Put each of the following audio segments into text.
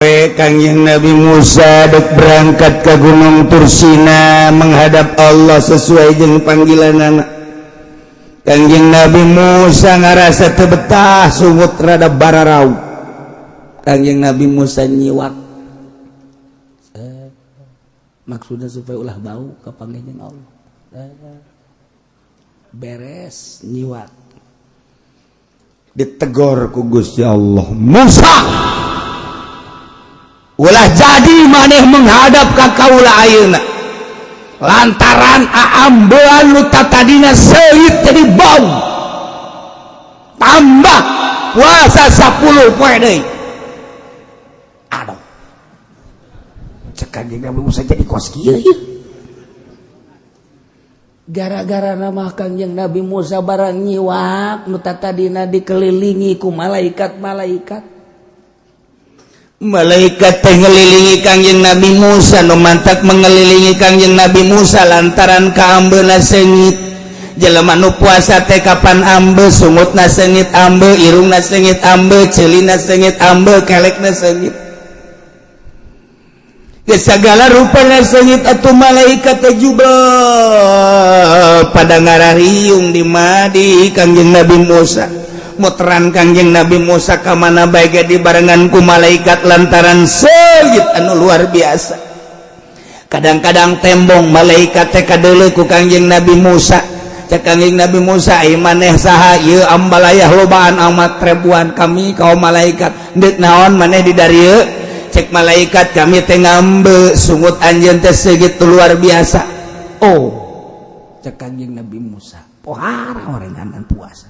Kangjeng Nabi Musa dek berangkat ke Gunung Tursina menghadap Allah sesuai jeung panggilan anak. Kangjeng Nabi Musa ngarasa teu betah, sungut rada bararau. Kangjeng Nabi Musa nyiwak. Maksudnya supaya ulah bau ka panggih Allah. Beres nyiwak. Ditegor ku Gusti Allah, "Musa, ulah jadi maneh menghadap ka kaula ayeuna lantaran aambean nu tatadina seungit jadi bau, tambah puasa 10 poe deui." Aduh, cek Kanjeng Nabi Musa, jadi kos kieu ieu gara-gara nama. Kanjeng Nabi Musa barang nyiwak, nu tatadina dikelilingi ku malaikat-malaikat, malaikat teh ngelilingi Kangjeng Nabi Musa. Nu mantak mengelilingi Kangjeng Nabi Musa lantaran kaambeuna seungit. Jelema nu puasa teh kapan ambe, sungutna seungit ambe, irungna seungit ambe, ceulina seungit ambe, kelekna seungit, geus sagala rupana seungit. Atuh malaikat teh jubel pada ngarariung di madi Kangjeng Nabi Musa. Muteran Kangjeng Nabi Musa ka mana bae ge dibarengan ku malaikat lantaran seungit anu luar biasa. Kadang-kadang tembong malaikat teh kadeuleu ku Kangjeng Nabi Musa. Cek Kangjeng Nabi Musa, "Ai maneh saha ieu ambalayah lobaan amat ribuan?" "Kami kaum malaikat." "Deuk naon maneh di darieu?" Cek malaikat, "Kami teh ngambe sungut anjeun teh segitu luar biasa." "Oh," cek Kangjeng Nabi Musa, "pohara orenganan puasa."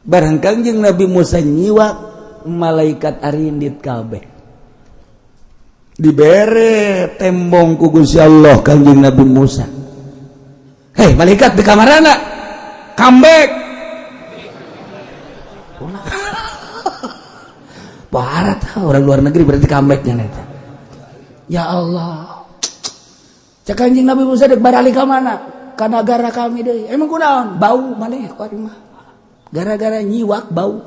Barang Kangjeng Nabi Musa nyiwak, malaikat arindit kabeh. Dibere tembong ku Gusti Allah Kangjeng Nabi Musa, "Hei malaikat, di kamarana comeback?" Ulah. Parah tah orang luar negeri berarti comebacknya neta. Ya Allah. Cek Kanjeng Nabi Musa, "Dek baralik ka mana?" "Ka nagara kami deui." "Emang kunaon?" "Bau maneh ku mah. Gara-gara nyiwak bau."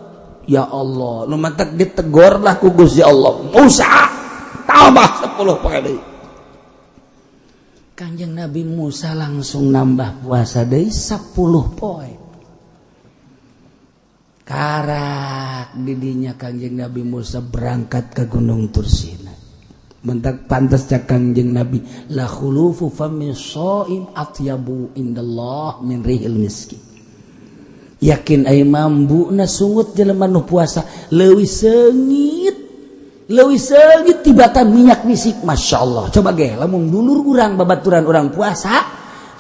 Ya Allah, nu mantak ditegor lah ku Gusti Allah. "Musa, tambah 10 poe deui." Kanjeng Nabi Musa langsung nambah puasa deui 10 poe. Karak didinya Kanjeng Nabi Musa berangkat ke Gunung Tursina. Mentak pantas cak Kanjeng Nabi, la khulufu fami shaim atyabu indallah min rihil miski. Yakin ai mambuna sungut jelema nu puasa leuwih seungit tibatan minyak misik. Masya Allah, coba ge lamun dulur urang, babaturan urang puasa,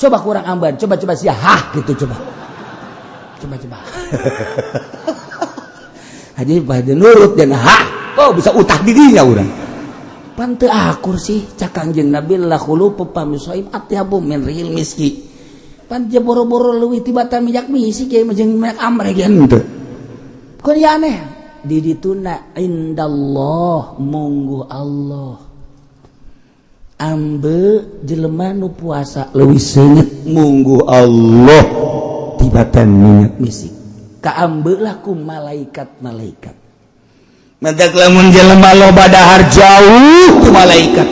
coba kurang amban, coba coba sia hah gitu, coba coba coba aja pada nurut dan hah, oh bisa utah dirinya urang pan teu akur sih. Cak Kanjeng Nabi, la khulufu fami shaim atyabu min rihil miski, pan boro-boro leuwih tibatan minyak misik ya jeung minyak amre ge henteu. Kok ya aneh di dituna indallah, munggu Allah ambe jelema nu puasa leuwih seungit munggu Allah tibatan minyak misik, kaambe lah ku malaikat-malaikat. Mentak lamun jelema loba dahar, jauh ku malaikat.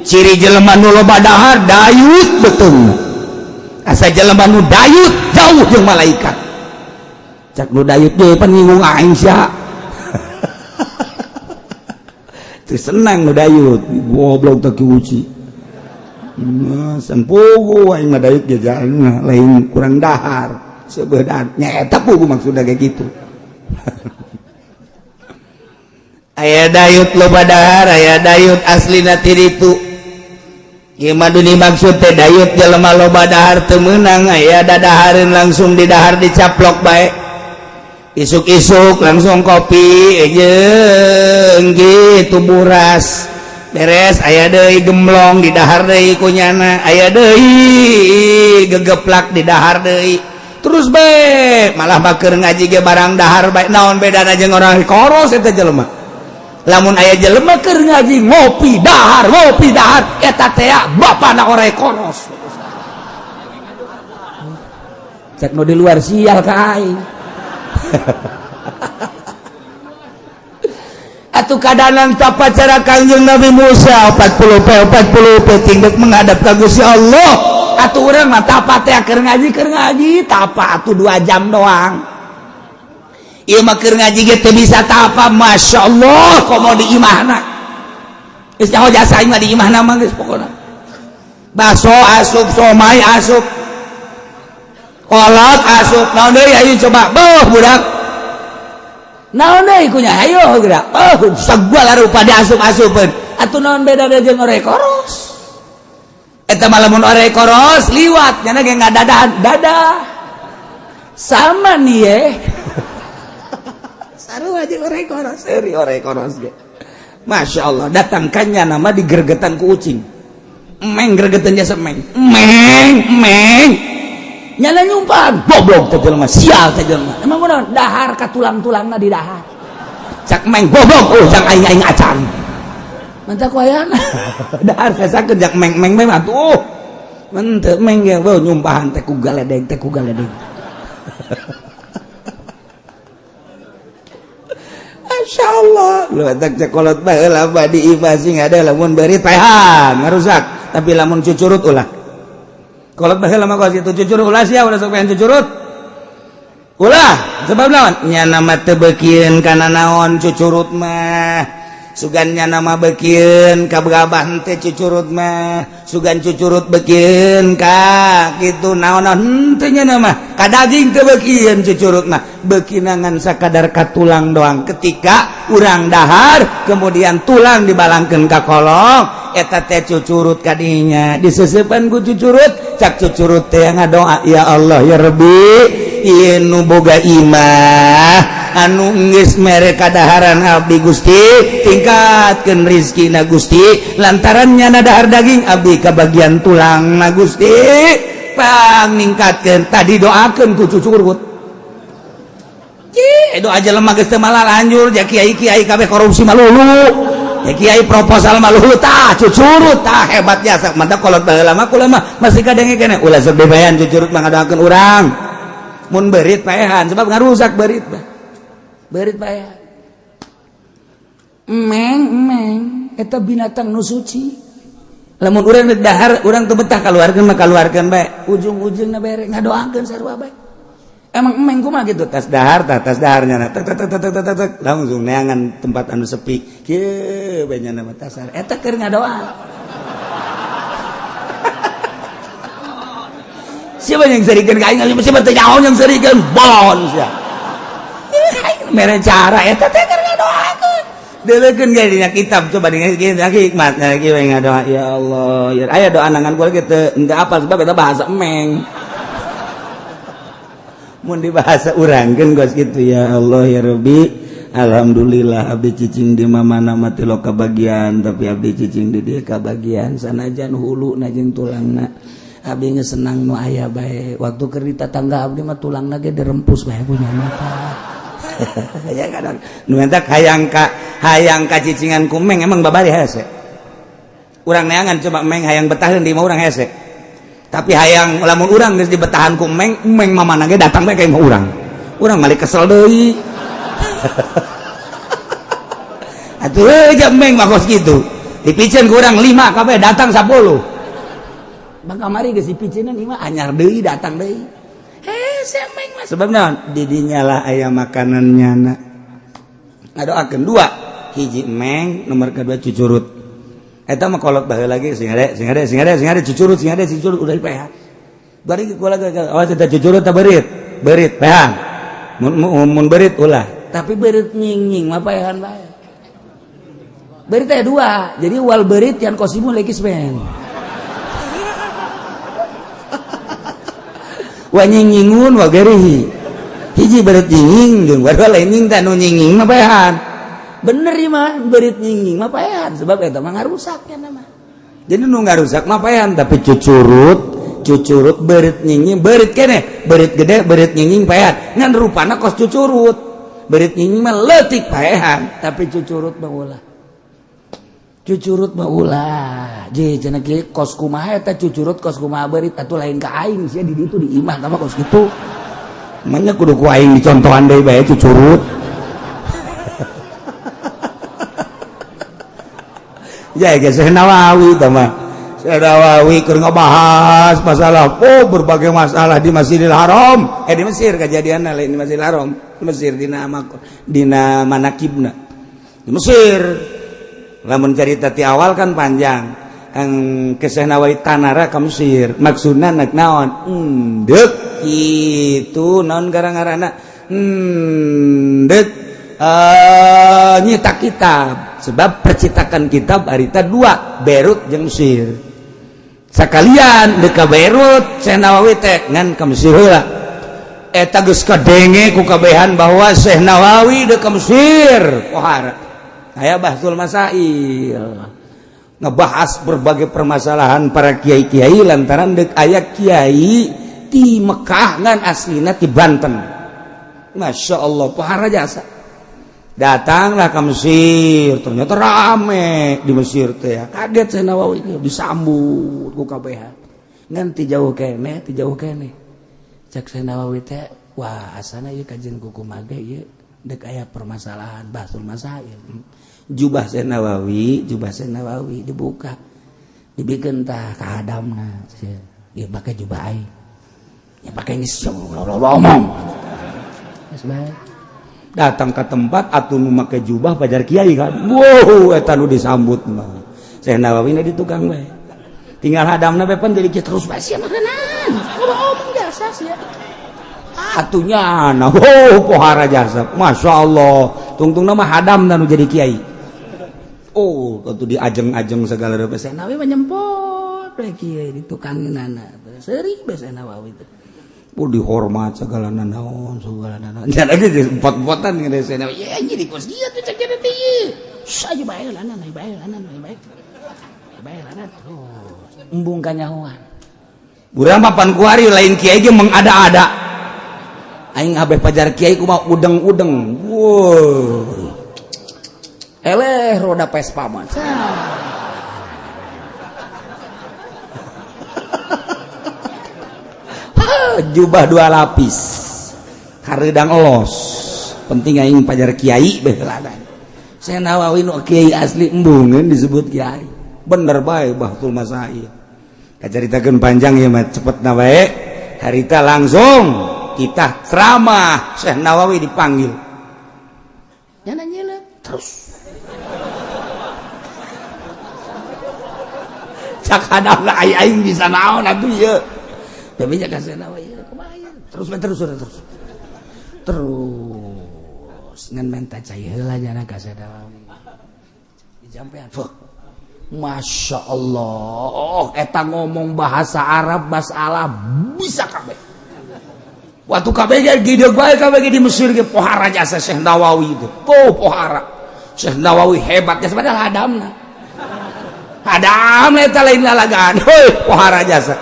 Ciri jelema nu loba dahar, dayut betul. Asa jelema nu dayut jauh jeung malaikat. Cak nu dayut ge pan ngingung aing sia. Teu senang nu dayut, goblok teh kiuci. Sempugu aing mah dayut ge lain kurang dahar. Seubeuh dahar nya eta pugu maksudna kayak gitu. Aya dayut loba dahar, aya dayut aslina ti ditu. Ieu mah dimaksud teh dayut jelema loba dahar teu meunang, aya dadahareun langsung di dahar, dicaplok bae. Isuk-isuk langsung kopi jeung gitu buras. Beres aya deui gemlong di dahar deui kunyana, aya deui gegeplak di dahar deui. Terus bae malah bakeur ngaji ge barang dahar bae, naon bedana jeung orang koros eta jelema? Lamun aya jelema keur ngaji ngopi dahar, ngopi dahar, eta teh bapana orang koros. Cek nu di luar sial ka aing. Atuh kadanan tapa cara Kangjeng Nabi Musa 40 pe 40 peuting deuk menghadap ka Gusti Allah. Atuh urang mah tapa teh keur ngaji tapa atuh 2 jam doang. Ieu mah keur ngaji ge teu bisa tapa, Masya Allah komo di imahna. Geus nyaho jasa aing mah di imahna mah geus pokona. Baso asup, somai asup, kolot asup, naon deui ayo coba, beuh budak. Naon deui kunya ayo geura. Oh, sagala rupa diasup-asupeun. Atuh naon beda jeung ore koros. Eta mah lamun ore koros liwat nya ge ngadadahan dadah. Sama nih ye. Sarua jeung ore koros, seuri ore koros ge. Masya Allah, datangkannya nama digergetan ku ucing. Meng gergetan jasa meng. Meng, meng. Nyala nyumpan, goblok teh jelema, sial teh jelema. Emang kunaon? Dahar ka tulang-tulangna di dahar. Cak meng goblok, oh jang aing-aing acan. Mantap ku ayana. Dahar kasakeun jak meng-meng meng atuh. Menteu meng ge beuh nyumpahan teh ku galedeg teh ku galedeg. Masya Allah, lu tak cekolot baheula mah di imah sing ada lamun beurit paehan ngarusak, tapi lamun cucurut ulah. Kolot baheula mah kos kitu cucurut ulah sia ulah sok pengen cucurut. Ulah, sebab naon? Nya nama teu beukieun kana naon cucurut mah. Sugan nya nama beukieun ka gabah teh cucurut mah, sugan cucurut beukieun ka kitu naon-naon henteu nya nama. Ka daging teu beukieun cucurut mah, beukina ngan sakadar ka tulang doang. Ketika urang dahar kemudian tulang dibalangkeun ka kolong, eta teh cucurut kadinya diseseupan ku cucurut, cak cucurut teh ngadoa ya Allah ya Rabbi, ieu nu boga imah anu geus mere kadaharan abdi Gusti, tingkatkeun rizkina Gusti, lantaran nyana dahar daging abdi kabagian tulang na Gusti, pang ningkatkeun. Tadi doakeun ku cucurut. Cih, doa jelema geus teu malah lanjur, ja kiai-kiai kabeh korupsi malulu. Ya kiai proposal malulu tah cucurut tah hebat jasa. Mantap kolot baheula mah kula mah masih kadenge keneh ulah sok bebayan cucurut mah ngadoakeun urang. Mun beurit paehan sebab ngarusak beurit mah. Beurit paehan. Meng meng eta binatang nu suci. Lamun urang dahar urang teu betah kaluarkeun mah kaluarkeun bae. Ujung-ujungna bere ngadoakeun sarua bae. Emang emeng kumaha gitu tas dahar tah tas daharnya na tek tek tek tek tek tek langsung neangan tempat anu sepi kieu bae nya mah tasar eta keur ngadoa. Siapa yang serikeun ka aing siapa teh nyaho yang serikeun bon sia. Mere cara eta teh keur ngadoakeun. Deuleukeun ge dina kitab coba dina hikmatna kieu we ngadoa ya Allah ya aya doa nangan kula ge teu henteu apal sebab eta bahasa emeng. Mun di bahasa urangkeun gos kitu ya Allah ya Rabbi, alhamdulillah abdi cicing di mana mati lo kabagian tapi abdi cicing di dieu kabagian sanajan hulu na jeung tulangna abdi geus senang nu aya bae waktu keur di tatangga abdi mah tulangna ge dirempus bae punya mata. Ya kadang nu eta hayang ka cicingan ku meng emang babari hese. Urang neangan coba meng hayang betaheun di imah urang hese. Tapi hayang lamun urang geus dibetahan ku meng, meng mamana ge datang bae ka imah urang. Urang malik kesel deui. Atuh aja meng mah kos kitu. Dipiceun ku urang 5 kabeh datang 10. Bang kamari geus dipiceunan ieu mah anyar deui datang deui. Heh, si meng mah sebab naon? Di dinya lah aya makanan nyana. Ngadoakeun dua, hiji meng, nomor kedua cucurut. Eta mah kolot baheula lagi sing hade sing hade sing hade sing hade cucurut sing hade cucurut udah dipehan. Bari kula awas eta cucurut ta beurit. Beurit pehan. Mun beurit ulah. Tapi beurit nying-nying mah paehan bae. Beurit teh dua. Jadi wal beurit yang kosimu lekismen. Wa nying-nyingun wa gerihi. Hiji beurit nying jeung wadua lain nying teh nu nying-nying mah paehan. Bener ieu mah beurit nying-nying mah paehan sebab eta mah ngarusak nya mah. Jadi nu ngarusak mah paehan tapi cucurut beurit nying-nying beurit keneh beurit gede beurit nying-nying paehan ngan rupana kos cucurut. Beurit nying-nying mah leutik paehan tapi cucurut mah ulah. Cucurut mah ulah. Je cenah kieu kos kumaha eta cucurut kos kumaha beurit atuh lain ka aing sia di ditu di imah tah mah kos kitu. Manya kudu ku aing dicontohan deui bae cucurut. Ya geus Syekh Nawawi tah mah. Syekh Nawawi keur ngabahas masalah oh berbagai masalah di Masjidil Haram. Di Mesir kejadianna lain di Masjidil Haram. Di Mesir dina dina manakibna. Di Mesir. Lamun cerita ti awal kan panjang. Ke Syekh Nawawi tanara ka Mesir. Maksudna nek naon? Endek kitu naon gara-garana? Endek nyetak kitab. Sebab percetakan kitab harita dua, Beirut jeung Mesir. Sakalian deuk ka Beirut Syekh Nawawi teh ngan ka Mesir heula. Eta geus kadenge ku kabehan bahwa Syekh Nawawi deuk ka Mesir. Pohara. Aya Bahsul Masail. Ngebahas berbagai permasalahan para kiai-kiai lantaran deuk aya kiai ti Mekah ngan aslina ti Banten. Masya Allah, pohara jasa. Datanglah ke Mesir, ternyata rame di Mesir teh. Kaget Syekh Nawawi disambut ku kabehan. Ngan ti jauh keneh, ti jauh keneh. Cek Syekh Nawawi teh, wah asana ieu kajian kukumaha ge ieu deuk aya permasalahan Bahsul Masail. Jubah Syekh Nawawi, jubah Syekh Nawawi dibuka. Dibikeun tah ka hadamna. Ieu make jubah aing. Ya pake geus ngomong. Geus bae. Datang ke tempat atuh nu make jubah pajar kiai kan. Wow, eta nu disambut mah. Syekh Nawawi na di tukang bae. Tinggal hadamna bae pan jadi terus bae sia makanan. Ngomong jasa sia. Atunya nah, oh pohara jasa. Masya Allah. Tungtungna mah hadamna nu jadi kiai. Oh, atuh diajeng-ajeng segala rupa. Syekh Nawawi mah nyempot we kiai di tukangeunana. Seuri bae Syekh Nawawi teh. Oh dihormat segala nanaon segala nanaon. Jangan lagi empot-empotan ngene Syekh Nawawi. Ya jadi kos kieu teh cek teh ieu. Saja bae lanan, bae lanan, bae. Bae lanan terus. Embung kanyahoan. Urang papan kuari lain kiai ge mengada-ada. Aing abeh pajar kiai kumaha udeng-udeng. Wow. Eleh roda Vespa mah. Jubah dua lapis. Hareudang elos. Penting aing pajar kiai beh ladan. Syekh Nawawi nu kiai asli embungeun disebut kiai. Bener bae Bahsul Masail. Kacaritakeun panjang ieu mah cepet na bae. Harita langsung kita ceramah Syekh Nawawi dipanggil. Nyana nyelep terus. Cak hadapna aing bisa naon atuh ieu. Tapi nya ka Syekh Nawawi kumaha ieu? Terus terus terus. Terus ngan menta cai heula nyana ka Syekh Nawawi. Dijampean. Fuh. Masya Allah, eta ngomong bahasa Arab masalah bisa kabeh. Waktu kabeh ge gede bae kabeh di Mesir ge pohara jasa Syekh Nawawi itu. Tuh pohara. Syekh Nawawi hebat jasa padahal hadamna. Hadamna eta lain lalagaan. Heuh, pohara jasa.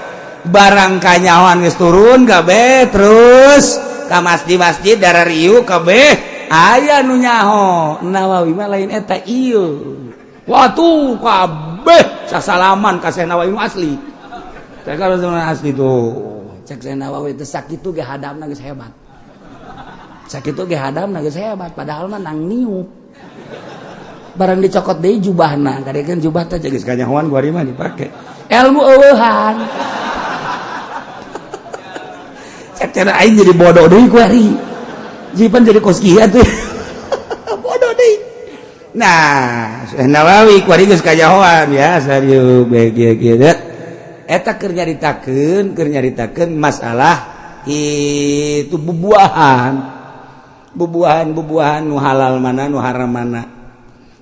Barang kanyahoan geus turun kabeh terus ka masjid-masjid darah riu kabeh aya nu nyaho. Nawawi mah lain eta ieu. Waktu kabeh sasalaman ka Syekh Nawawi asli. Teh kalau asli tuh. Cek Syekh Nawawi teh sakitu ge hadamna geus hebat. Sakitu ge hadamna geus hebat padahal mah nang niup. Barang dicokot deui jubahna, kadekeun jubah teh geus kanyahoan ku ari mah dipake. Ilmu eueuhan. Cek cenah aing jadi bodoh deui ku ari. Jipan jadi kos kieu atuh. Bodoh deui. Nah, Syekh Nawawi ku ari geus kanyahoan ya serius bae kieu kieu. Eta keur nyaritakeun masalah itu bubuahan. Bubuahan-bubuahan nu halal mana nu haram mana.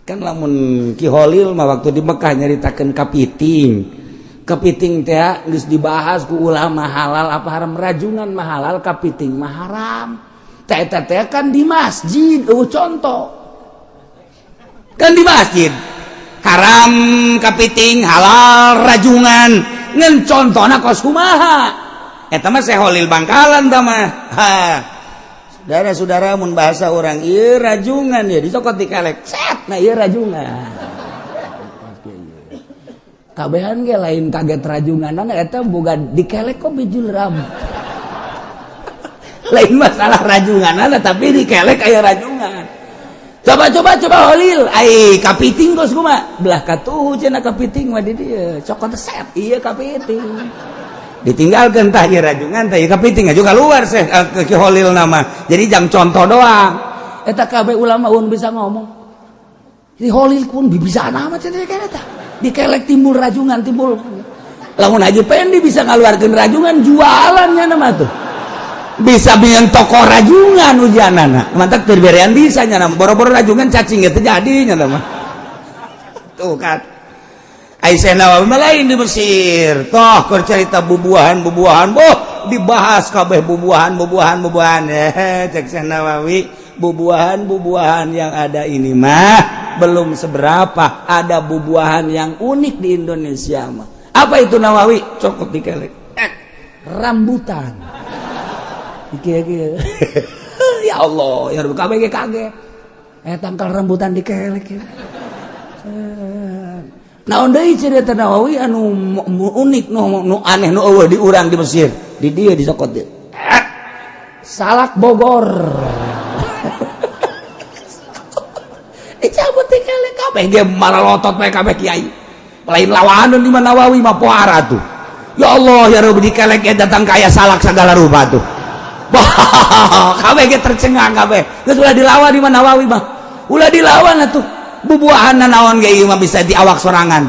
Kan lamun Ki Holil mah waktu di Mekah nyaritakeun kapiting. Kepiting teh geus dibahas ku ulama halal apa haram, rajungan mah halal, kapiting mah haram. Teh eta teh kan di masjid, eueuh contoh. Kan di masjid haram kapiting, halal rajungan. Ngan contona kos kumaha? Eta mah Syekh Holil Bangkalan tah mah. Ha. Saudara-saudara mun bahasa orang ieu rajungan ya dicokot dikelek. Set, nah ieu rajungan. Kabehan ge lain kaget rajunganana eta boga dikelek kok bijul ram. Lain masalah rajunganana tapi dikelek aya rajungan. Coba coba coba Holil, ai kapiting kos kumaha? Belah katuhu cenah kapiting mah di dieu. Cokot set, iya kapiting. Ditinggalkan tah ieu rajungan tah ieu kapiting aja keluar seh ke Ki Holil nama. Jadi jangan contoh doang. Eta kabeh ulama un bisa ngomong. Di Holil pun bisa nama cenah eta. Dikelek timbul rajungan timbul. Lamun Haji Pendi bisa ngaluarkeun rajungan jualannya nama tuh. Bisa bikin toko rajungan ujianana. Mantap terberean bisa nya nama. Boro-boro rajungan cacing itu jadi nya nama. Tuh kan. Aisyah Nawawi mah lain di Mesir. Toh keur cerita bubuahan-bubuahan, boh dibahas kabeh bubuahan bubuahan bubuahan. Eh, cek Syekh Nawawi, bubuahan-bubuahan yang ada ini mah belum seberapa, ada bubuahan yang unik di Indonesia mah. Apa itu Nawawi? Cokot dikelek. Eh, rambutan. Iki ya Allah, ya Rabbi, kabeh ge kaget. Eh, tangkal rambutan dikelek ya. Naon deui cerita Nawawi anu unik nu aneh nu eueuh di urang di Mesir. Di dieu disokot dieu. Eh, salak Bogor. Dicabut dikelek kabeh ge malah lotot bae kabeh kiai. Lain lawanan di mana Nawawi mah pohara tuh. Ya Allah ya Rabbi, dikelek ge datang kaya salak segala rupa tuh. Kabeh ge tercengang kabeh. Geus ulah dilawan di mana Nawawi mah. Ulah dilawan atuh. Bubuahan naon ge ieu mah bisa di awak sorangan.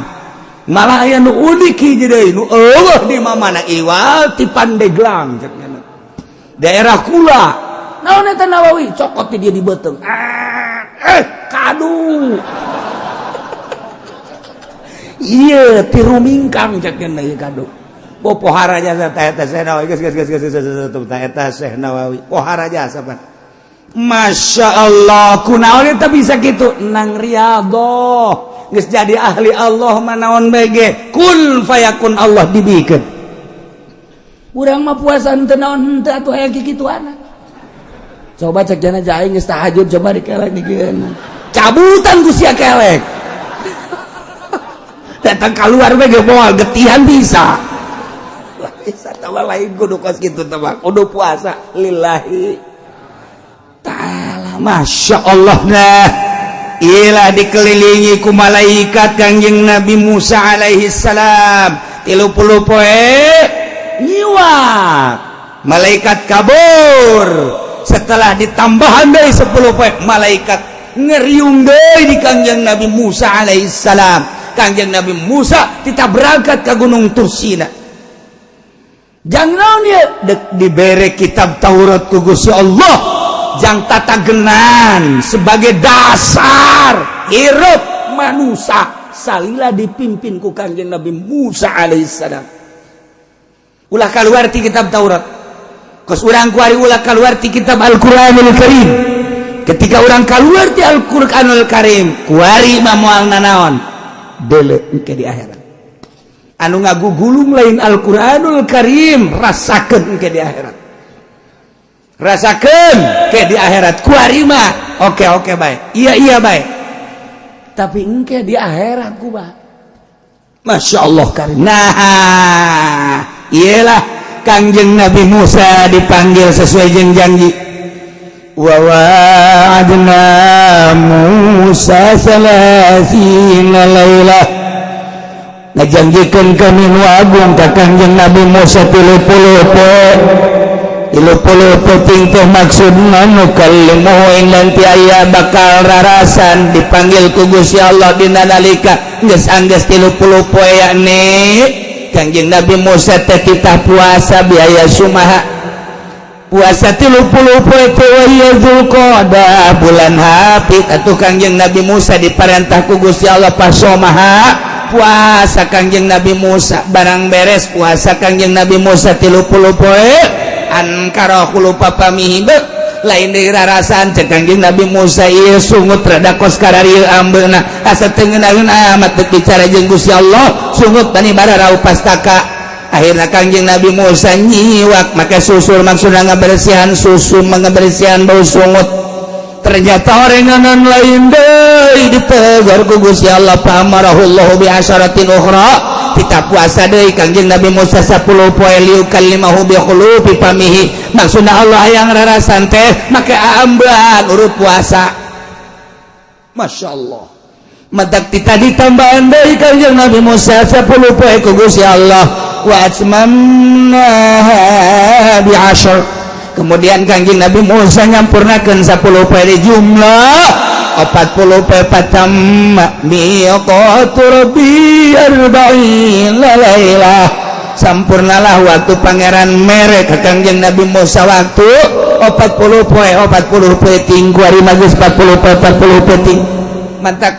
Malah aya nu unik hiji deui nu eueuh di mana iwal ti Pandeglang cek nya. Daerah kula. Naon eta Nawawi? Cokot di dia di beuteung. Eh, kadu. Iya, ti Rumingkang cek nya ieu kadu. Oh, pohara jasa ta eta Syekh Nawawi. Geus geus geus geus geus ta eta Syekh Nawawi. Pohara jasa pan. Masya Allah, kunaon eta bisa gitu nang riyadhah. Geus jadi ahli Allah mah naon bae ge kun fayakun Allah dibikeun. Urang mah puasa henteu naon henteu atuh aya kikituana. Coba cek jana aing geus tahajud coba dikelek dikeun. Cabutan ku sia kelek. Datang keluar bae ge moal getihan bisa. Bisa tawa lain kudu kos kitu teh mah. Kudu puasa lillahi ta'ala. Masya Allah. Nah, ilah dikelilingi ku malaikat Kangjeng Nabi Musa alaihi salam 30 poe nyiwak malaikat kabur. Setelah ditambahan deui 10 poe malaikat ngeriung deui di Kangjeng Nabi Musa alaihi salam. Kangjeng Nabi Musa kita berangkat ke Gunung Tursina. Jangan naon ieu dek dibere kitab Taurat ku Gusti Allah jang tatagenan sebagai dasar hirup manusia salila dipimpin ku Kangjeng Nabi Musa alaihissalam. Ulah keluar ti kitab Taurat kos urang kuari, ulah keluar ti kitab Al-Qur'anul Karim. Ketika urang keluar ti Al-Qur'anul Karim kuari mah moal nanaon deuleu engke di akhirat. Anu ngagugulung lain Al-Qur'anul Karim, rasakeun engke di akhirat, rasakeun ke di akhirat. Kuari mah oke oke baik, iya iya baik, tapi engke di akhirat kumaha? Masya Allah karim. Nah, iyalah Kangjeng Nabi Musa dipanggil sesuai jeung janji. Wa wa'adna Musa 30 lailah, ngajanjikeun kami nu agung ka Kangjeng Nabi Musa 30 poe. 30 peuting teh maksudna nukallimuhu ing nanti aya bakal rarasan dipanggil ku Gusti Allah dina nalika geus anggeus 30 poe, yakni Kangjeng Nabi Musa teh titah puasa biaya sumaha puasa 30 poe teh wa Zulqa'dah bulan hapit atuh. Kangjeng Nabi Musa diparentah ku Gusti Allah pasomaha puasa. Kangjeng Nabi Musa barang beres puasa Kangjeng Nabi Musa 30 poe ankara khulufa famihi lain deui rarasan. Cek Kangjeng Nabi Musa, ieu sungut rada kos kararieu ambeuna, asa teu ngeunaheun amat dek bicara jeung Gusti Allah, sungut tani bararau pastaka. Akhirna Kangjeng Nabi Musa nyiwak make susur, maksudna ngabersihan susu, ngabersihan bau sungut. Ternyata orenganan lain deui, ditegur ku Gusti Allah, fa amarahullahu bi asyaratin ukhra. Kita puasa deui Kangjeng Nabi Musa 10 poe liyukallimahu bi khulufi famihi, maksudna Allah yang rarasan teh make ambean urut puasa. Masya Allah, matak ti tadi tambahan dari Kanjeng Nabi Musa 10 poe ku Gusti Allah, wa atmamnaha bi asyr. Kemudian Kanjeng Nabi Musa nyampurnakeun 10 poe di jumlah 40 poe, fatamma miqatu rabbi arba'ina lailah. Sampurnalah waktu pangeran mere ka Kangjeng Nabi Musa waktu 40 poe, 40 peuting, kuari mah geus 40 poe, 40 peuting. Mantak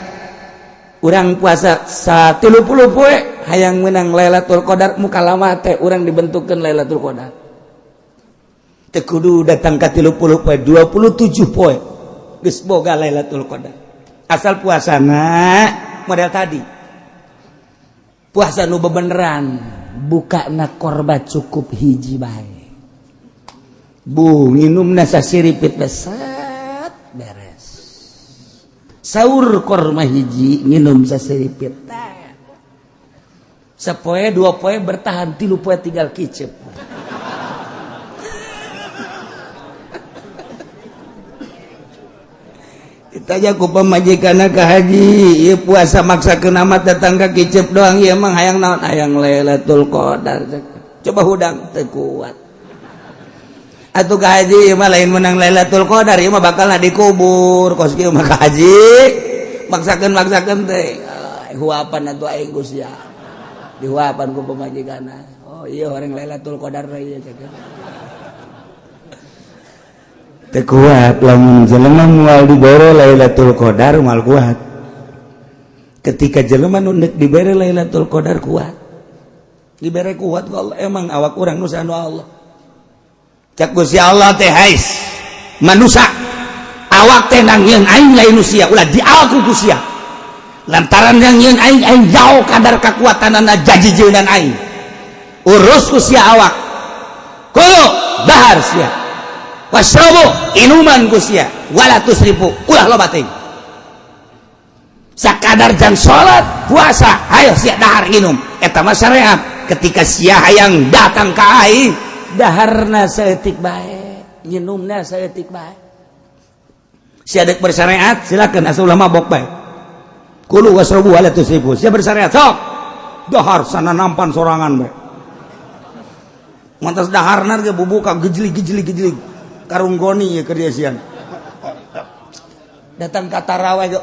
urang puasa 30 poe hayang menang Lailatul Qadar, muka lama teh urang dibentukkeun Lailatul Qadar. Teu kudu datang ka 30 poe, 27 poe geus boga Lailatul Qadar. Asal puasana model tadi. Puasa nu bebeneran, buka na korba cukup hiji bae. Bu nginumna sasiripit besat beres. Sahur korma hiji, nginum sasiripit. Sapoe dua poe bertahan, 3 poe tinggal kicep. Ditanya ku pamajikanna ka haji, ieu puasa maksakeun amat datang ka kicep doang, ieu emang hayang naon? Hayang Lailatul Qadar. Coba hudang teu kuat. Atuh ka haji ieu mah lain menang Lailatul Qadar, ieu mah bakalna dikubur. Kos kieu mah ka haji maksakeun teh. Huapan atuh aing ku sia. Dihuapan ku pamajikanna. Oh iya orang Lailatul Qadar ieu cek. Teu kuat lamun jelema moal dibere Lailatul Qadar, moal kuat. Ketika jelema nu deuk dibere Lailatul Qadar kuat. Dibere kuat ku Allah, emang awak urang nu anu Allah. Cak Gusti Allah teh hais manusa awak teh nangieun aing lain nu sia, ulah diaku ku sia. Lantaran nangieun aing, aing jauh kadar kakuatanana jajijeunan aing. Urus ku sia awak. Kulu dahar sia. Wasrobu inuman ku sia, wala tusrifu ulah loba teuing. Sakadar jang salat puasa, hayo sia dahar minum. Eta mah syariat. Ketika sia hayang datang ka aing, daharna saeutik bae, nginumna saeutik bae. Sia dek bersyariat silakan, asal ulah mabok bae. Kulu wasrobu wala tusrifu. Sia bersyariat sok dahar sana nampan sorangan bae. Mantas daharna ge bubuka gejlig gejlig gejlig. Karung goni ya kerja siang. Datang ka taraweh ge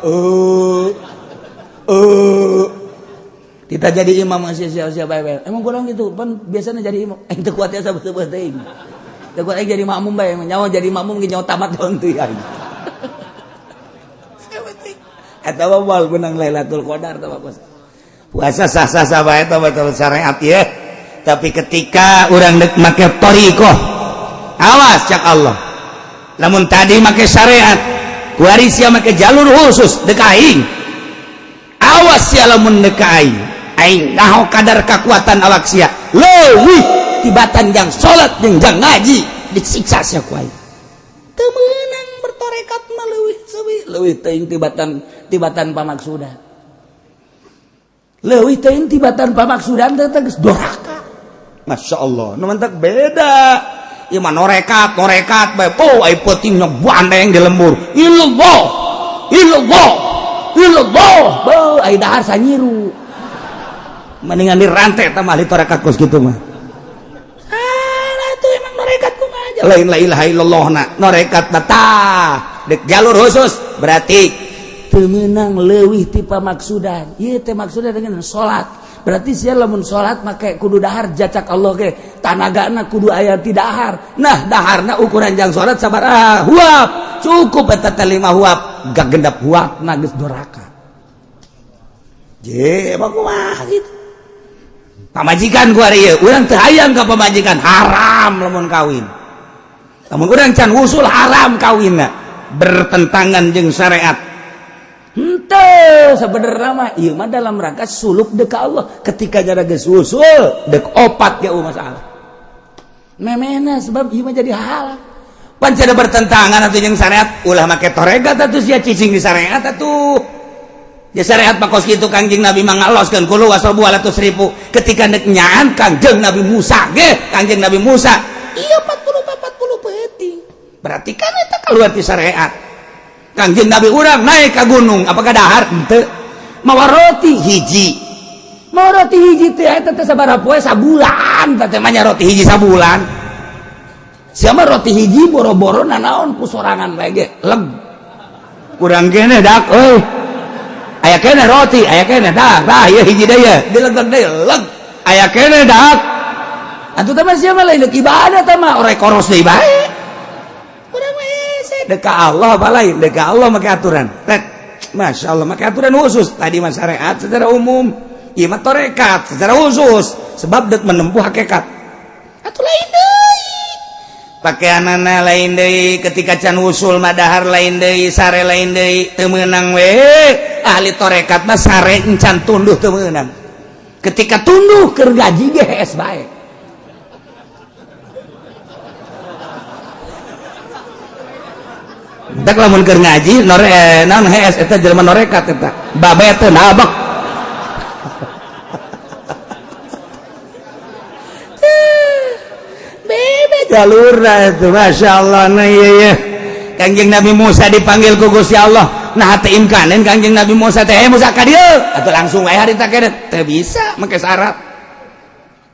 kita jadi imam masih sia-sia bae bae. Emang kurang gitu, pan biasanya jadi imam. Teu kuat ya sabeut-beut teuing. Teu kuat jadi makmum bae, nyawa jadi makmum ge nyawa tamat doang teu aing. Eta mah moal menang Lailatul Qadar tah puasa. Puasa sah-sah bae tah betul syariat ya. Tapi ketika urang deuk make thariqah, awas cak Allah. Lamun tadi make syariat, kuari sia make jalur khusus deuk aing. Awas sia lamun deuk aing. Aing naho kadar kekuatan awak sia. Leuwih tibatan jang salat jeung jang ngaji disiksa sia ku aing. Teu meunang bertorekat mah leuwih seuwi, leuwih teuing tibatan pamaksudan. Leuwih teuing tibatan pamaksudan teh geus doraka. Masya Allah, nu mantak beda. Ieu mah norekat, norekat bae. Oh, ai peutingna bandeng di lembur. Illallah. Illallah. Illallah. Beuh, ai dahar sanyiru. Mendingan dirantai tah mah ahli torekat kos kitu mah. Ah, atuh emang norekat kumaha aja. Lain la ilaha illallah na, norekat na tah. Dek jalur khusus berarti teu meunang leuwih ti pamaksudan. Ieu teh maksudan dengan salat. Berarti sia lamun salat make kudu dahar jacak Allah ge tanagana kudu aya ti dahar. Nah, daharna ukuran jang salat sabaraha huap. Cukup eta teh 5 huap, gagendap huapna geus doraka. Je, emang kumaha gitu. Pamajikan ku ari ieu, urang teu hayang ka pamajikan, haram lamun kawin. Lamun urang can wusul haram kawinna, bertentangan jeung syariat. Henteu sebenarnya mah ieu mah dalam rangka suluk deuk ka Allah. Ketika jara geus wusul deuk opat ge masalah. Memehna sebab ieu mah jadi halal. Pan cenah bertentangan atuh jeung syariat, ulah make torekat atuh sia cicing di syariat atuh. Ya syariat mah kos kitu Kangjeng Nabi mah ngaloskeun kulu wasrobu wala tusrifu. Ketika deuk nyaan Kangjeng Nabi Musa ge, Kangjeng Nabi Musa ieu 40 40 peuting. Berarti kan eta keluar ti syariat. Kangjeng Nabi urang naik ka gunung, apakah dahar? Henteu. Mawa roti hiji. Mawa roti hiji teh eta teh sabaraha poe? Sabulan teh mah nya, roti hiji sabulan. Siapa roti hiji boro-boro nanaon, ku sorangan bae ge leg. Kurang kene dak euy. Aya kene roti, aya kene dak. Tah ieu hiji deui ye, dilegeg deui leg. Aya kene dak. Atuh teh mah sia mah lain deuk ibadah teh mah, orek koros deui bae. Urang mah hese dek ka Allah apa lain, dek ka Allah make aturan. Tek, Masya Allah, make aturan khusus. Tadi mah syariat secara umum, ieu mah torekat secara khusus, sebab dek menempuh hakikat. Atuh lain deui. Pakaianana lain deui, ketika can usul mah dahar lain deui, sare lain deui, teu meunang we. Ahli torekat mah sare encan tunduh teu meunang. Ketika tunduh keur gaji ge hees bae. Tak lamun keur ngaji nore naon hees, eta jelema norekat eta. Babe teu nabak. Beda jalurna itu, Masya Allah. Nah iya iya. Kangjeng Nabi Musa dipanggil ku Gusti Allah. Nah teu imkanen Kangjeng Nabi Musa teh, "Eh Musa, ka dieu." Atuh langsung wae harita kene. Teu bisa make syarat.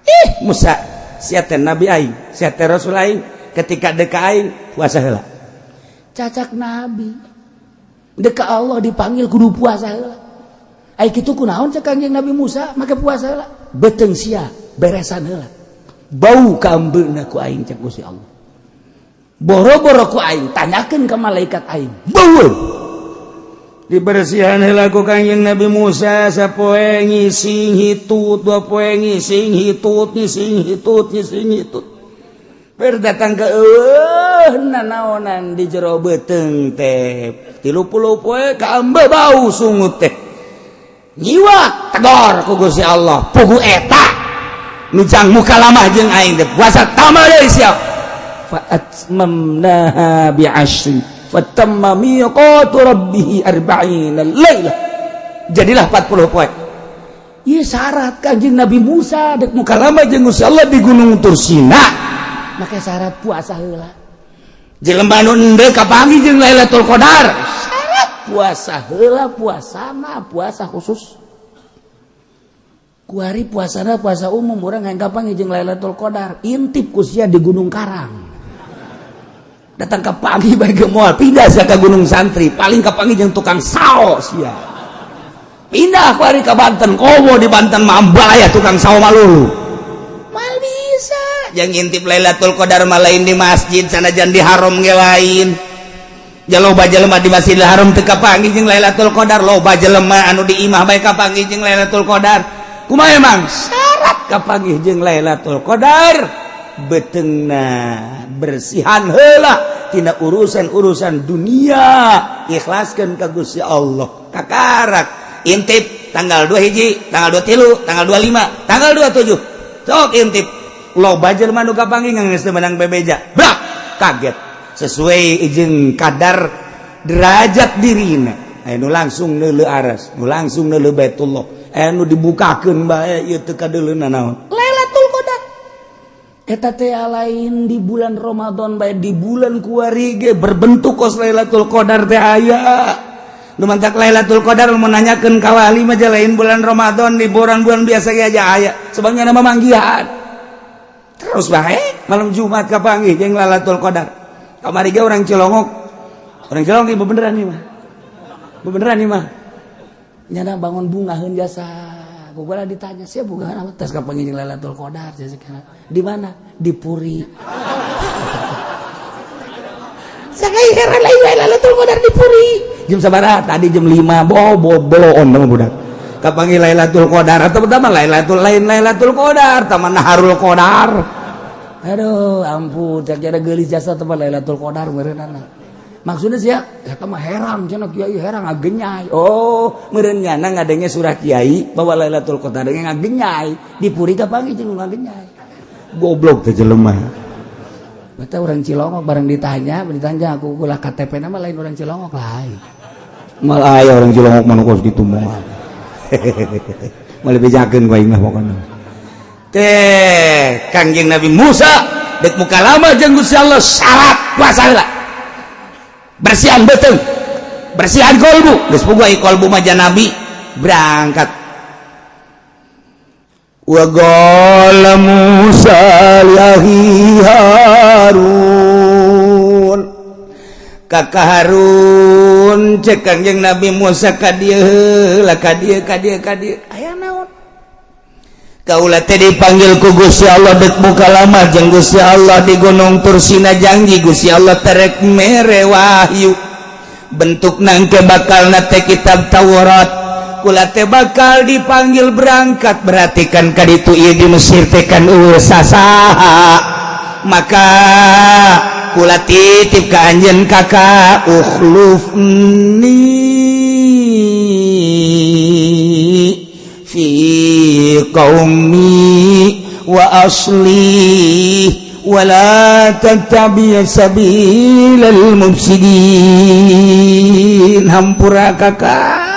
Ih Musa, sia teh nabi aing, sia teh rasul aing, ketika deka aing puasa heula. Cacak nabi deka Allah dipanggil kudu puasa heula. Ai kitu kunaon cek Kangjeng Nabi Musa make puasa heula? Beuteung sia beresan heula. Bau kaambeuna ku aing cek Gusti Allah. Boro-boro ku aing tanyakeun ka malaikat aing. Bau. Dibersihan heula ku Kangjeng Nabi Musa sapoe ngising hitut, dua poe ngising hitut, ngising hitut, ngising hitut. Ber datang ke nanaonan di jero beuteung teh 30 poe kaambe bau sungut teh. Nyiwak tegor ku Gusti Allah, pugu eta nu jang mukalamah jeung aing teh puasa tambah deui siap. Fa atmamnaha bi asyrin fatamma miqatu rabbih arba'ina lailah. Jadilah 40 poe. Ieu syarat Kanjeng Nabi Musa dek mukalamah jeung Gusti Allah di Gunung Tursina. Make syarat puasa heula. Jelema nu endeu kapanggih jeung Lailatul Qadar, syarat puasa heula, puasana puasa khusus. Kuari puasana puasa umum, urang hayang kapanggih jeung Lailatul Qadar, intip ku sia di Gunung Karang. Datang ka pagi bae ge moal, pindah sia ka Gunung Santri, paling kapanggih jeung tukang sao sia. Pindah kuari ka Banten, komo di Banten mah ambalaya tukang sao malulu. Mal bisa yang ngintip Lailatul Qadar mah lain di masjid, sanajan di haram ge lain. Ja loba jelema di Masjidil Haram teu kapanggih jeung Lailatul Qadar, loba jelema anu di imah bae kapanggih jeung Lailatul Qadar. Kumaha emang syarat kapanggih jeung Lailatul Qadar? Beuteungna bersihan heula tina urusan-urusan dunia, ikhlaskeun ka Gusti Allah. Kakarak intip tanggal 2 hiji, tanggal 2 tilu, tanggal 25, tanggal 27. Sok intip loba jelema nu kapanggih geus teu meunang bebeja. Brak, kaget. Sesuai jeung kadar derajat dirina. Aya nu langsung neuleu aras, nu langsung neuleu Baitullah. Aya nu dibukakeun bae ieu teu kadeuleuna naon. Lailatul Qadar. Eta teh lain di bulan Ramadan bae, di bulan kuari ge berbentuk kos Lailatul Qadar teh aya. Nu mantak Lailatul Qadar mun nanyakeun ka wali mah lain bulan Ramadan, di bulan-bulan biasa ge aja aya. Sebabnya nama manggihan. Terus bae malam Jumat kapanggih jeung Lailatul Qadar. Kamari ge orang Cilongok. Orang Cilongok ieu beneran ieu mah. Beneran ieu mah. Nyana bangun bungaheun jasa. Ku gua ditanya, "Sia bungaheun apa?" Tes kapanggih jeung Lailatul Qadar sia. Di mana? Di Puri. Saya heran lain Lailatul Qadar di Puri. Jam sabaraha? Tadi jam 5. Bo bo boloon mah budak. Kapanggih Lailatul Qadar atau pertama Lailatul lain Lailatul Qadar, taman Naharul Qadar. Aduh, ampun, cak jada geulis jasa teman Lailatul Qadar meureunana. Maksudnya sih ya, eta mah herang cenah kiai herang ngagenyai. Oh, meureun nyana ngadenge surah kiai bahwa Lailatul Qadar ngagenyai. Di Puri kapanggih jeung ngagenyai. Goblok teh jelema. Bata orang Cilongok bareng ditanya, ditanya aku ulah KTP nama lain orang Cilongok lain. Malah aya orang Cilongok mah kos kitu moal. Malah bejakeun ku aing mah pokona. Teh Kangjeng Nabi Musa dek muka lama jeung Gusti Allah syarat puasa heula. Bersihan beuteung. Bersihan kolbu, geus puguh ai kolbu mah nabi berangkat. Wa qala Musa li akhi Harun, kakak Harun, cek Kangjeng Nabi Musa, ka dieu heula, ka dieu, ka dieu, ka dieu, aya naon? Kaula teh dipanggil ku Gusti Allah, dek mukalamah jeung Gusti Allah di Gunung Tursina. Janji Gusti Allah terek mere wahyu, bentuk nangke bakal teh kitab Taurat. Kula teh bakal dipanggil berangkat, berarti kan kaditu ieu di Mesir teh kan euweuh sasaha. Maka kula titip ka anjeun, kakak, ukhlufni fi qaumi wa aslih wala tattabi sabilal mufsidin. Hampura, kakak,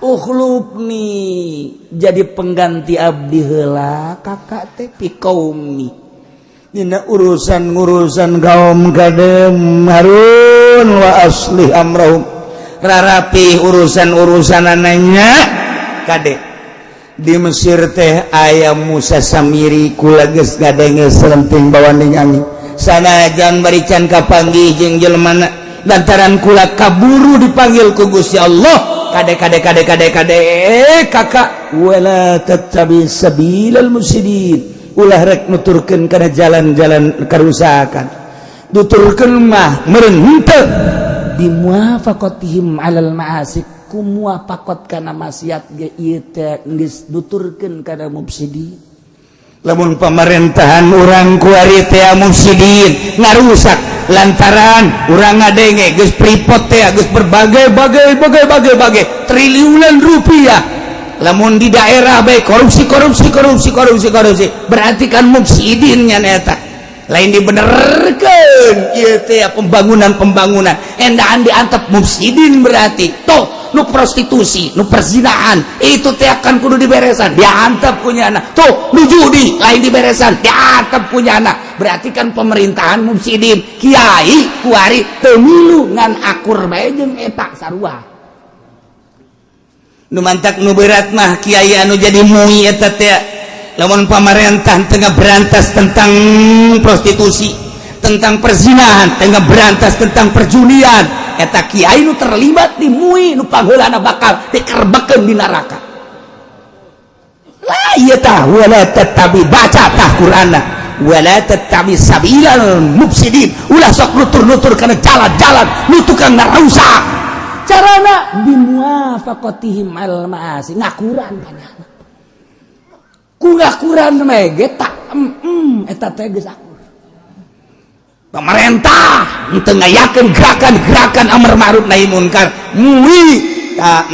ukhlufni, jadi pengganti abdi heula kakak teh, fi qaumi, dina urusan-urusan kaum kadem Harun, wa aslih amrahum, rarapi urusan-urusan ananya. Kade, di Mesir teh aya Musa Samiri. Kula geus ngadenge selenting bawaning angin, sanajan bari can kapanggih jeung jelema, lantaran kula kaburu dipanggil ku Gusti Allah. Kade, kade, kade, kade, kade, kakak, wala tattabi sabilal mufsidin, ulah rek nuturkeun kana jalan-jalan kerusakan. Nuturkeun mah meureun henteu bimuwafaqatihim alal ma'asi, ku muwafaqat kana maksiat ge ieu teh geus nuturkeun kana mufsidin. Lamun pemerintahan urang kuari teh mufsidin, ngarusak, lantaran urang ngadenge geus Freeport teh geus berbagai bagai bagai bagai bagai triliunan rupiah. Lamun di daerah baik korupsi, korupsi, korupsi, korupsi, korupsi, berarti kan mufsidinnya. Eta lain dibenerkeun ieu teh pembangunan pembangunan endaan diantep mufsidin. Berarti toh nu prostitusi, nu perzinaan itu teh akan kudu diberesan, diantep punya anak. Tuh nu judi lain diberesan, diantep punya anak. Berarti kan pemerintahan mufsidin. Kiai kuari teu milu ngan akur bae jeung eta sarua. Nu mantak nu berat mah kiai anu jadi MUI eta teh. Lamun pamarentah tengah berantas tentang prostitusi, tentang perzinahan, tengah berantas tentang perjudian, eta kiai nu terlibat di MUI nu pangheulana bakal dikerbekkeun di neraka lah. Ieu tah wala tattabi, baca tah Qur'anna, wala tattabi sabilal mufsidin, ulah sok nutur-nutur kana jalan-jalan nu tukang ngarusak. Carana bimuwafaqatihim al ma'asi, ngakuran kanyana ku ngakuran mege tak eta teh geus akur. Pemerintah teu ngayakeun gerakan-gerakan amar ma'ruf nahi munkar, MUI ta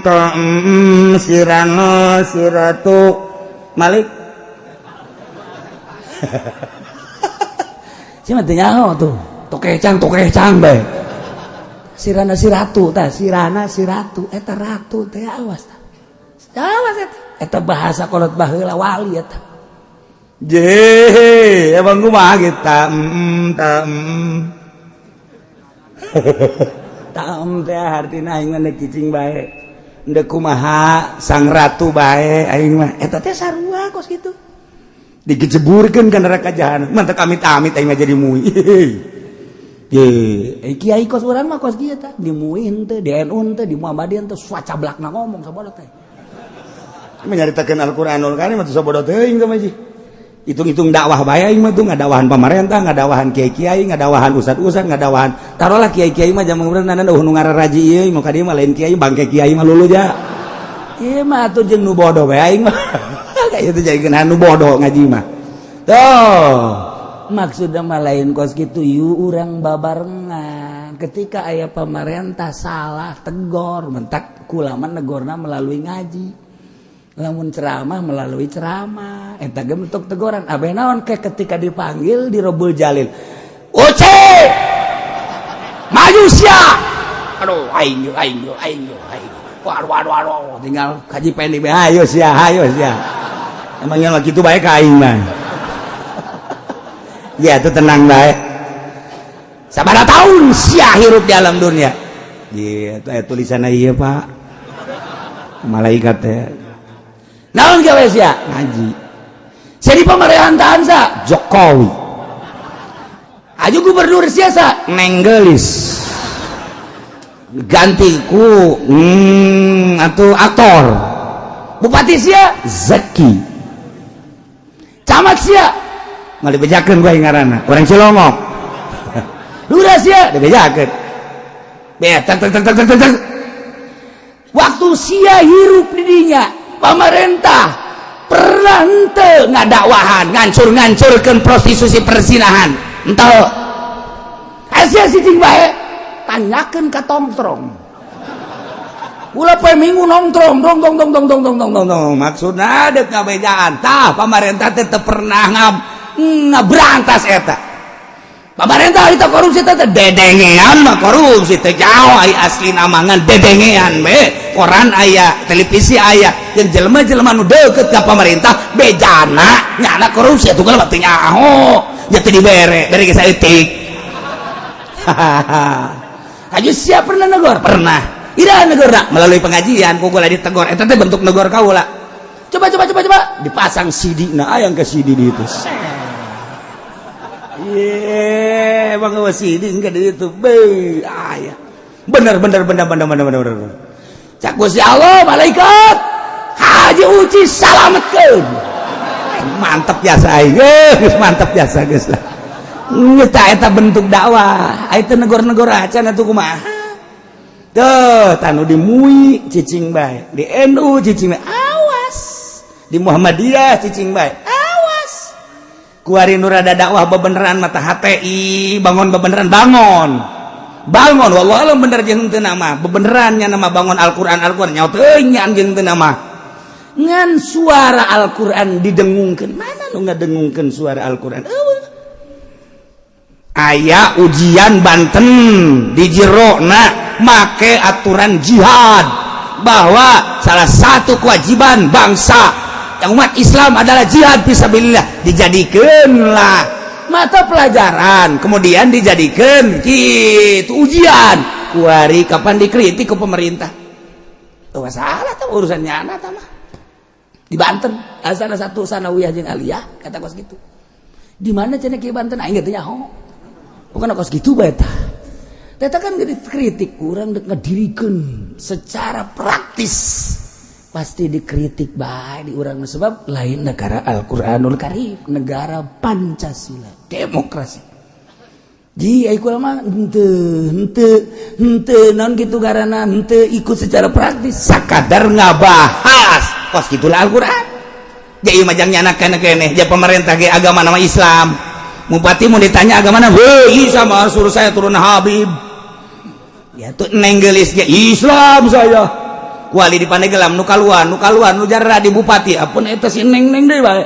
ta sirano siratu Malik si mah teu nyaho tuh, tokecang tokecang bae. Sirana siratu tah, sirana siratu eta ratu teh. Awas tah, awas eta, eta bahasa kolot baheula, wali eta. Je, emang kumaha gitu ta ta ta teh artina aing mah cicing bae, ndek kumaha sang ratu bae aing mah. Eta teh sarua kos kitu, digejeburkeun ka neraka jahanam. Mantap, amit-amit aing mah jadi MUI. Ye, eh, kiai kos urang mah kos kieu tah, di MUI henteu, di NU henteu, di Muhammadiyah henteu, sacablakna ngomong sabodo teh. Menyaritakeun Al-Qur'anul Karim atuh sabodo teuing teh mah. Hitung-hitung dakwah bae aing mah tuh, ngadakwahan pamarentah, ngadakwahan kiai-kiai, ngadakwahan ustad-ustad, ngadakwahan taruhlah kiai-kiai mah zaman bener nu ngararaji ieu mau ka dieu mah lain kiai, bangke kiai mah lulu ja. Ieu mah atuh jeung nu bodoh bae aing mah. Kayak itu jadi nu bodoh ngaji mah. Tuh, maksudnya mah lain kos gitu, yuk urang babarengan. Ketika aya pemerintah salah, tegor. Mentak kulama negorna melalui ngaji, lamun ceramah melalui ceramah, eta ge bentuk teguran. Abe naon ke ketika dipanggil di Robul Jalil, "Oce, maju sia!" Aduh, aing yo, aing yo, aing yo, aing. Waduh, waduh, waduh, tinggal kaji pendi bae, ayo sia, ayo sia. Emangnya mah kitu bae ka aing mah. Ya, itu tenang bae. Sabaraha tahun sia hirup di alam dunia? Gitu aya tulisanna ieu, Pak. Malaikat teh. Naon gawe sia? Ngaji. Jadi pemerintahan sa? Jokowi. Aju gubernur sia sa? Neng Geulis. Ganti ku atau aktor. Bupati sia? Zaki. Camat sia? Nggak dibejakeun gua ngaranna. Orang Cilongok. Lurah sia? Dibejakeun. Be, tak tak tak tak tak tak. Waktu sia hirup di dinya, pamarentah pernah henteu ngadakwahan, ngancur-ngancurkeun prostitusi, perzinahan? Henteu. Sia cicing bae, tanyakeun ka tongtrong. Ulah poe Minggu nongtrong, dong dong dong dong dong dong dong dong dong. Maksudna deuk ngabejaan. Tah, pamarentah teh teu pernah ngaberantas eta. Pamarentah itu korupsi teh dedengean mah, korupsi teh jauh ai asli namangan dedengean be. Koran aya, televisi aya, jeung jelema-jelema nu deukeut ka pamarentah bejana nyana korupsi atuh mah teu nyaho. Nya teu dibere, bere ge saeutik. Haji siap pernah negor? Pernah. Ira negor melalui pengajian, ku kula ditegor. Eta teh bentuk negor kaula. Coba, coba, coba, coba dipasang CD, nah aya ke CD di itu. Ye, bang CD enggak di itu. Be, aya. Bener bener bener bener bener bener bener. Cak Gusti Allah, malaikat Haji Uci salametkeun. Mantep jasa aing. Geus mantep jasa geus lah. Eta eta bentuk dakwah. Eta negor-negor acan atuh kumaha? Tuh, tanu di MUI cicing bae, di NU cicing bae. Awas. Di Muhammadiyah cicing bae. Awas. Kuari nu rada dakwah bebeneran mata HTI, bangun bebeneran, bangun. Bangun wallahu alam bener jeung teu nama. Bebeneran nya nama bangun Al-Qur'an, Al-Qur'an nyaho teuing jeung teu nama. Ngan suara Al-Qur'an didengungkeun. Mana nu ngadengungkeun suara Al-Qur'an? Eueuh. Aya ujian Banten di Jirona make aturan jihad bahwa salah satu kewajiban bangsa yang umat Islam adalah jihad fisabilillah, dijadikanlah mata pelajaran, kemudian dijadikan gitu ujian. Kuari kapan dikritik ke pemerintah? Tuh masalah tuh urusannya anak mah di Banten asal satu sanawiyah jeung aliyah kata kos gitu. Di mana cenah ki Banten, aing teh nyaho. Bukan kos gitu bae tah. Eta kan dikritik, kurang dek ngedirikeun secara praktis. Pasti dikritik bae di urang sebab lain negara Al-Qur'anul Karim, negara Pancasila, demokrasi. Ji ai kula mah henteu henteu henteu naon kitu garana henteu ikut secara praktis, sakadar ngabahas kos gitulah Al-Qur'an. Ja ieu mah jang nyana keneh ja pemerintah ge agama nama Islam. Bupati mau ditanya agama mana? Hei, sama suruh saya turun Habib. Ya tuh Neng Geulis ge Islam saya. Wali di Pandeglang nu kaluan, nu kaluan, nu jarra di bupati. Apun eta si Neng Neng deui bae.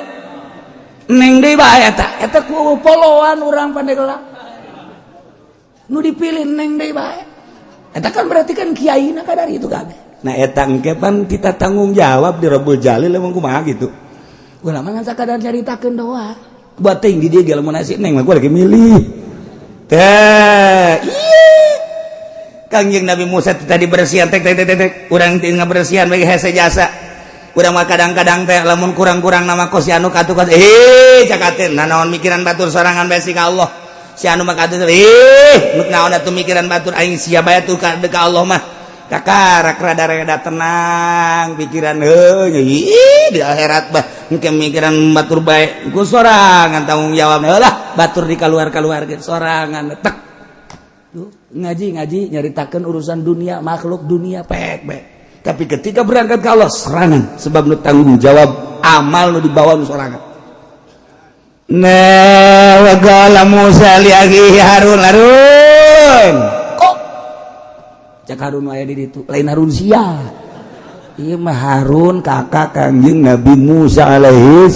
Neng deui bae eta. Eta ku poloan urang Pandeglang. Nu dipilih Neng deui bae. Eta kan berarti kan kiaina kadar itu kabeh. Nah, eta engke pan kita tanggung jawab di Rabbul Jalil emang kumaha gitu. Ulama ngan sakadar nyaritakeun doa. Buat ting di dia lamun nasi Neng mah gua lagi milih. Teh, iya. Kangjeng Nabi Musa tadi bersihan tek tek tek tek, urang teu ngabersihan bagi hese jasa. Urang mah kadang-kadang teh lamun kurang-kurang nama kos si anu katu kos eh cakateun nah naon mikiran batur sorangan bae ka Allah. Si anu mah katu eh nu naon atuh mikiran batur, aing sia bae tuh ka Allah mah. Kakarak rada-rada tenang pikiran heuh ih di akhirat bah engke mikiran batur bae ku sorangan tanggung jawab lah batur di kaluar-kaluarkeun sorangan tek. Tuh, ngaji ngaji nyaritakan urusan dunia, makhluk dunia pek pek, tapi ketika berangkat ke Allah serangan sebab nu tanggung jawab amal nu dibawa nu sorangan. Nah, wa qala Musa li akhihi Harun, Harun kok cak Harun aya di ditu lain Harun sia ieu mah Harun kakak Kangjeng Nabi Musa alaihi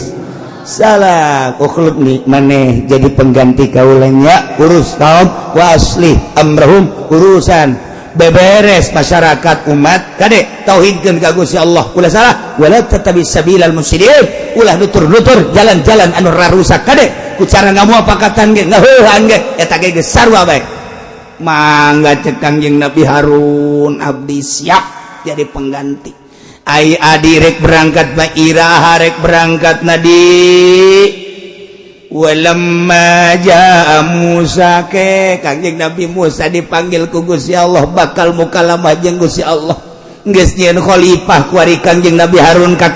salam. Ukhlubni maneh jadi pengganti kaulanya, urus kaum, wa aslih amrahum, urusan beberes masyarakat umat kade tauhidkeun ka Gusti Allah, ulah salah, wala tattabi sabilal mufsidin, ulah nutur-nutur jalan-jalan anu rarusak. Kade ku cara ngamuapakatan ge ngaheuhan ge eta ge geus sarua bae. Mangga, cek Kangjeng Nabi Harun, abdi siap jadi pengganti. Ai adi rek berangkat ba iraha rek berangkat nadi? Walamma jaa Musa, ke Kangjeng Nabi Musa dipanggil ku Gusti Allah, bakal mukalamah jeung Gusti Allah. Geus nyieun khalifah kuari Kangjeng Nabi Harun ka